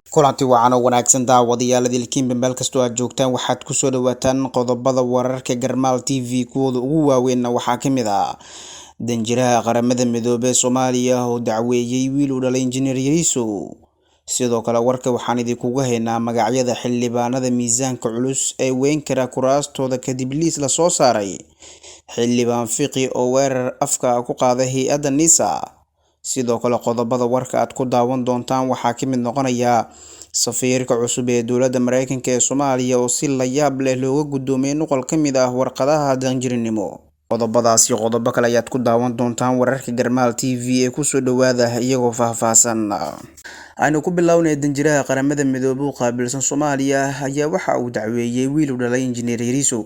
Kulanti wacan oo wanaagsan daawadayaal idilkiinba meel kastoo aad joogtaan, waxaad kusoo dhawaataan qodobada wararka Garmaal TV kuwooda ugu waaweynna waxaa ka mid ah danjiraha Qaramada Midoobey Soomaaliya oo dacweeyey wiil uu dhalay Injineer Yariisow. Sidoo kale warka waxaan idinkuga haynaa magacyada xildhibaanada miisaanka culus ee weyn kara kuraastooda kadib liis lasoo saaray, xildhibaan Fiqi oo weerar afka ku qaaday hay-adda NISA. Sidoo kale qodobada warka aad ku daawan doontaan waxaa ka mid noqonaya safiirka cusub ee dowladda Mareykanka ee Soomaaliya oo si la yaab leh looga guddoomiyey nuqul ka mid ah warqadaha danjirinimo. Qodobadaasi qodobo kale ayaad ku daawan doontaan wararka Garmaal TV ee kusoo dhawaada iyagoo faahfaahsan. Aynu ku bilownay, danjiraha Qaramada Midoobey u qaabilsan Soomaaliya ayaa waxa uu dacweeyey wiil uu dhalay Injineer Yariisow.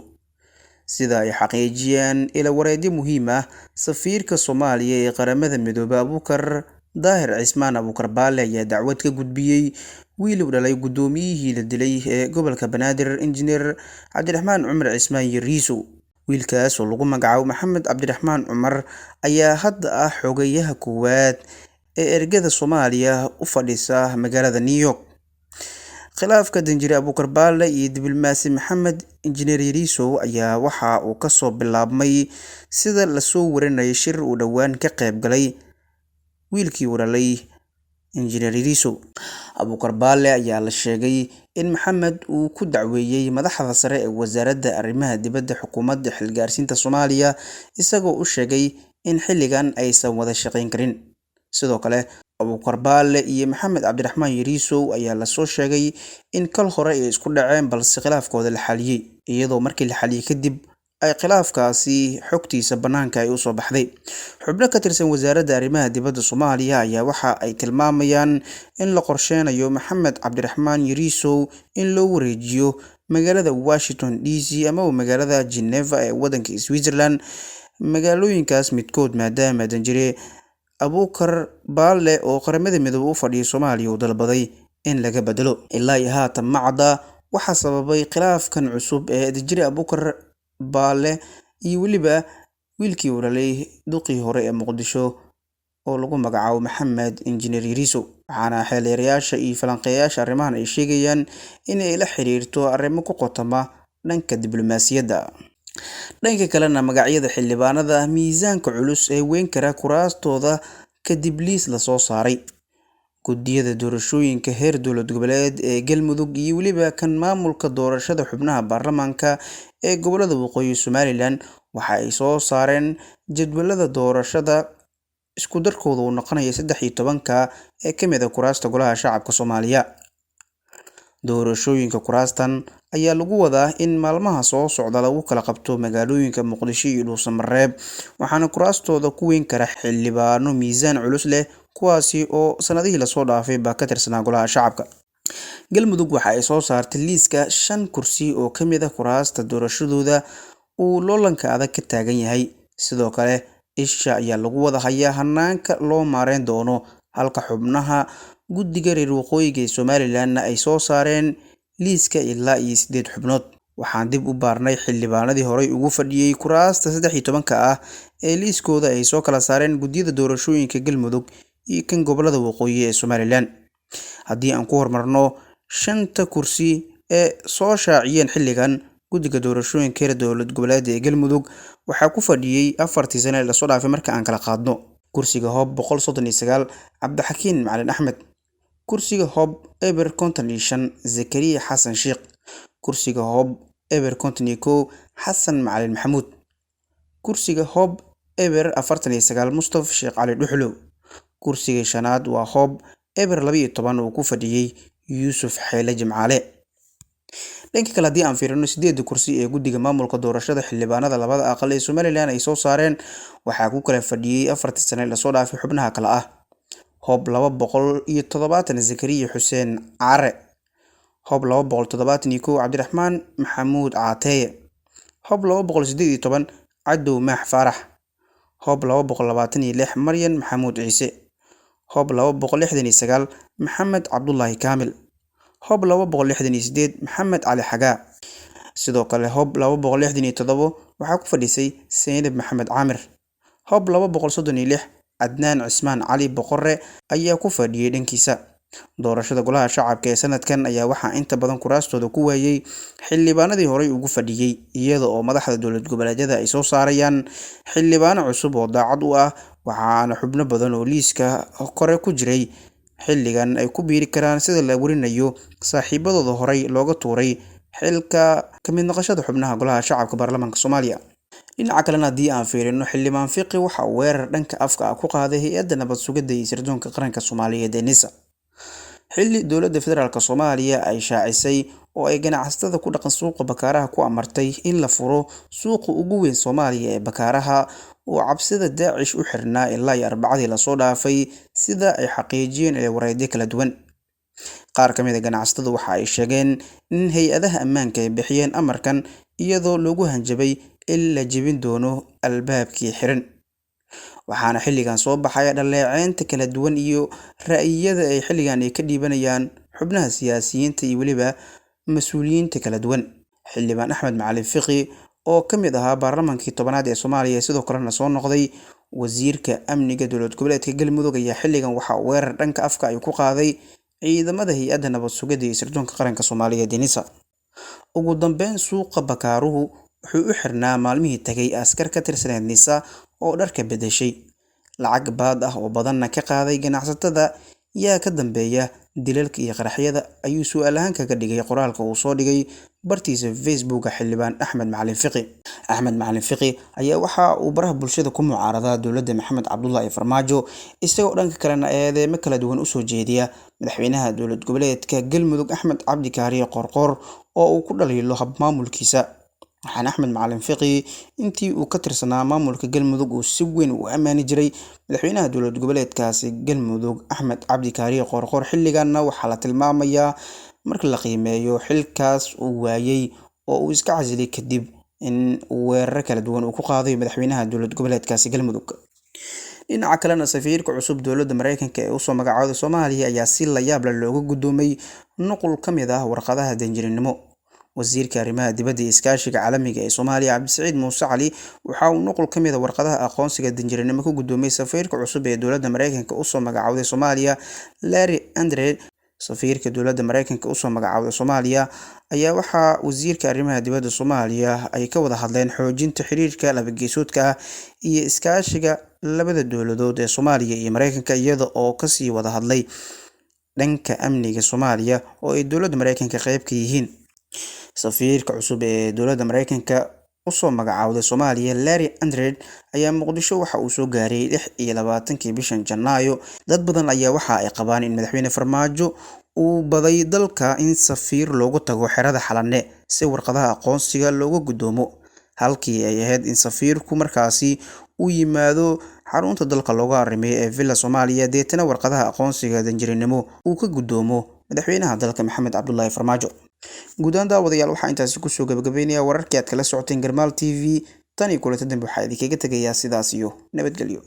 Sida ay xaqiijiyeen ila wareedyo muhiim ah, safiirka Soomaaliya ee Qaramada Midoobey Abuukar Daahir Cismaan Abuukar Baale ayaa dacwad ka gudbiyey wiil uu dhalay guddoomiyihii la dilay ee gobolka Banaadir, Injineer Cabdiraxmaan Cumar Cismaan Yariisow. Wiilkaas oo lagu magacaabo Maxamed Cabdiraxmaan Cumar ayaa hadda ah xogayaha koowaad ee ergada Soomaaliya u fadhisa magaalada New York. Khilaafka danjire Abuukar Baale iyo diblomaasi Maxamed Injineer Yariisow ayaa waxa uu kasoo bilaabmay, sida lasoo warinayay, shir uu dhowaan ka qayb galay wiilkii uu dhalay Injineer Yariisow. Abuukar Baale ayaa la sheegay in Maxamed uu ku dacweeyey madaxda sare ee wasaaradda arrimaha dibadda xukuumadda xilgaarsiinta Soomaaliya, isagoo u sheegay in xilligan aysan wada shaqeyn karin. Sidoo kale Abuukar Baale iyo Maxamed Cabdiraxmaan Yariisow ayaa lasoo sheegay in kal hore ay isku dhaceen, balse khilaafkooda la xaliyey, iyadoo markii la xaliyey kadib ay khilaafkaasi xogtiisa bannaanka ay usoo baxday. Xubno ka tirsan wasaaradda arrimaha dibadda Soomaaliya ayaa waxa ay tilmaamayaan in la qorsheynayo Maxamed Cabdiraxmaan Yariisow in loo wareejiyo magaalada Washington DC amaba magaalada Geneva ee wadanka Switzerland, magaalooyinkaas midkood, maadaama danjire Abuukar Baale oo Qaramada Midoobey u fadhiyay Soomaaliya uu dalbaday in laga bedelo. Ilaa iyo haatan ma cadda waxaa sababay khilaafkan cusub ee danjire Abuukar Baale iyo weliba wiilkii uu dhalay duqii hore ee Muqdisho oo lagu magacaabo Maxamed Injineer Yariisow, waxaana xeeldeerayaasha iyo falanqeeyaasha arrimahan ay sheegayaan in ay la xiriirto arrimo ku qotoma dhanka diblomaasiyadda. Dhanka kalena, magacyada xildhibaanada miisaanka culus ee weyn kara kuraastooda kadib liis lasoo saaray. Guddiyada doorashooyinka heer dowlad goboleed ee Galmudug iyo weliba kan maamulka doorashada xubnaha baarlamaanka ee gobolada waqooyi Somalilan waxa ay soo saareen jadwalada doorashada isku darkooda uu noqonaya 13-ka ee kamid ah kuraasta golaha shacabka Soomaaliya. Doorashooyinka kuraastan ayaa lagu wadaa in maalmaha soo socda lagu kala qabto magaalooyinka Muqdisho iyo Dhuusamareeb, waxaana kuraastooda ku weyn kara xildhibaano miisaan culus leh, kuwaasi oo sanadihii lasoo dhaafay baa ka tirsanaa golaha shacabka. Galmudug waxa ay soo saartay liiska 5 kursi oo ka mid ah kuraasta doorashadooda uu loolanka adag ka taagan yahay. Sidoo kale isha ayaa lagu wada hayaa hanaanka loo maareyn doono, halka xubnaha guddiga reer waqooyiga ee Somalilandna ay soo saareen liiska ilaa iyo 8 xubnood. Waxaan dib u baarnay xildhibaanadii horey ugu fadhiyey kuraasta 13-ka ah ee liiskooda ay soo kala saareen guddiyada doorashooyinka Galmudug iyo kan gobolada waqooyi ee Somaliland. Haddii aan ku horumarno 5ta kursi ee soo shaaciyeen xilligan guddiga doorashooyinka heer dowlad goboleed ee Galmudug, waxaa ku fadhiyey 4tii sane ee lasoo dhaafay marka aan kala qaadno: kursiga Hoob 139 Cabdixakiin Macalin Axmed, kursiga Hoob 055 Zakariya Xasan Sheekh, kursiga Hoob 051 Xasan Macalin Maxamuud, kursiga Hoob 049 Mustafa Sheekh Cali Dhuxlow, kursiga shanaad waa Hoob 012 uu ku fadhiyey Yuusuf Xeele Jimcaale. Dhanka kale haddii aan fiirino 8da kursi ee guddiga maamulka doorashada xildhibaanada labada aqal ee Somaliland ay soo saareen, waxaa ku kala fadhiyey 4tii sane lasoo dhaafay xubnaha kale ah: Hoob 270 Zakariya Xuseen Care, Hoob 271 Cabdiraxmaan Maxamuud Caateeye, Hoob 218 Cadow Maax Faarax, Hoob 226 Maryan Maxamuud Ciise, Hoob 269 Maxamed Cabdulaahi Kaamil, Hoob 268 Maxamed Cali Xagaa. Sidoo kale Hoob 267 waxaa ku fadhisay Seynab Maxamed Caamir. Hoob 236 Cadnaan Cismaan Cali Boqore ayaa ku fadhiyey dhankiisa. Doorashada golaha shacabka ee sanadkan ayaa waxaa inta badan kuraastooda ku waayay xildhibaanadii horey ugu fadhiyey, iyada oo madaxda dowlad goboleedyada ay soo saarayaan xildhibaano cusub oo daacad u ah, waxaana xubno badan oo liiska kore ku jiray xilligan ay ku biiri karaan sida la warinayo saaxiibadooda horey looga tuuray xilka ka mid noqoshada xubnaha golaha shacabka baarlamaanka Soomaaliya. Dhinaca kalena haddii aan fiirino, xildhibaan Fiqi waxa uu weerar dhanka afka ah ku qaaday hay-adda nabad sugidda iyo sirdoonka qaranka Soomaaliyeed ee NISA, xilli dowladda federaalk Soomaaliya ay shaacisay oo ay ganacsatada ku dhaqan suuqa Bakaaraha ku amartay in la furo suuqa ugu weyn Soomaaliya ee Bakaaraha oo cabsida Daacish u xirnaa ilaa iyo Arbacadii lasoo dhaafay, sida ay xaqiijiyeen wareedyo kala duwan. Qaar ka mid ah ganacsatada waxa ay sheegeen in hay-adaha ammaanka ay bixiyeen amarkan iyadoo loogu hanjabay in la jebin doono albaabkii xiran, waxaana xilligan soo baxaya dhaleeceynta kala duwan iyo ra'yiyada ay xilligan ay ka dhiibanayaan xubnaha siyaasiyiinta iyo weliba mas-uuliyiinta kala duwan. Xildhibaan Axmed Macalin Fiqi oo ka mid ahaa baarlamaankii 10aad ee Soomaaliya, sidoo kalena soo noqday wasiirka amniga dowlad goboleedka Galmudug, ayaa xilligan waxaa weerar dhanka afka ay ku qaaday ciidamada hay-adda nabad sugidda iyo sirdoonka qaranka Soomaaliyeed ee NISA. Ugu dambeyn, suuqa Bakaaruhu wuxuu u xirnaa maalmihii tagay askar ka tirsaneyd NISA oo dharka bedeshay, lacag baad ah oo badanna ka qaaday ganacsatada. Yaa ka dambeeya dilalka iyo qaraxyada, ayuu su'aal ahaan kaga dhigay qoraalka uu soo dhigay bartiisa Facebooka xildhibaan Axmed Macalin Fiqi. Axmed Macalin Fiqi ayaa waxa uu baraha bulshada ku mucaaradaa dowladda Maxamed Cabdullaahi Farmaajo, isagoo dhanka kalena eedeemo kala duwan usoo jeediya madaxweynaha dowlad goboleedka Galmudug Axmed Cabdi Kaariye Qoorqoor oo uu ku dhaliilo habmaamulkiisa. Waxaana Axmed Macalin Fiqi intii uu ka tirsanaa maamulka Galmudug uu si weyn u ammaani jiray madaxweynaha dowlad goboleedkaasi Galmudug Axmed Cabdi Kaariye Qoorqoor. Xilliganna waxaa la tilmaamayaa marka la qiimeeyo xilkaas uu waayey oo uu iska casilay kadib in weeraro kala duwan uu ku qaaday madaxweynaha dowlad goboleedkaasi Galmudug. Dhinaca kalena, safiirka cusub dowladda Mareykanka ee usoo magacaabay Soomaaliya ayaa si la yaab leh looga guddoomay nuqul ka mid ah warqadaha danjirinimo. Wasiirka arrimaha dibadda iyo iskaashiga caalamiga ee Soomaaliya Cabdisaciid Muuse Cali waxa uu nuqul ka mid ah warqadaha aqoonsiga danjirinimo ku guddoomay safiirka cusub ee dowladda Mareykanka usoo magacaawday Soomaaliya Larry Andre. Safiirka dowladda Mareykanka usoo magacaawday Soomaaliya ayaa waxaa wasiirka arrimaha dibadda Soomaaliya ay ka wada hadleen xoojinta xiriirka laba-geesoodka ah iyo iskaashiga labada dowladood ee Soomaaliya iyo Mareykanka, iyada oo kasii wada hadlay dhanka amniga Soomaaliya oo ay dowladda Mareykanka qayb ka yihiin. Safiirka cusub ee dowladda Mareykanka usoo magacaawday Soomaaliya Larry Andre ayaa Muqdisho waxa uu soo gaaray 26-kii bishan Janaayo. Dad badan ayaa waxa ay qabaan in madaxweyne Farmaajo uu baday dalka in safiir loogu tago xerada Xalane si warqadaha aqoonsiga looga guddoomo, halkii ay ahayd in safiirku markaasi uu yimaado xarunta dalka looga arrimeeyo ee Villa Soomaaliya, deetana warqadaha aqoonsiga danjirinimo uu ka guddoomo madaxweynaha dalka Maxamed Cabdullaahi Farmaajo. Guud ahaan daawadayaal, waxaa intaasi kusoo gabagabeynaya wararkii aad kala socoteen Garmaal TV. Tan iyo kulanta dambe waxaa idinkaga tegayaa sidaas iyo nabadgelyo.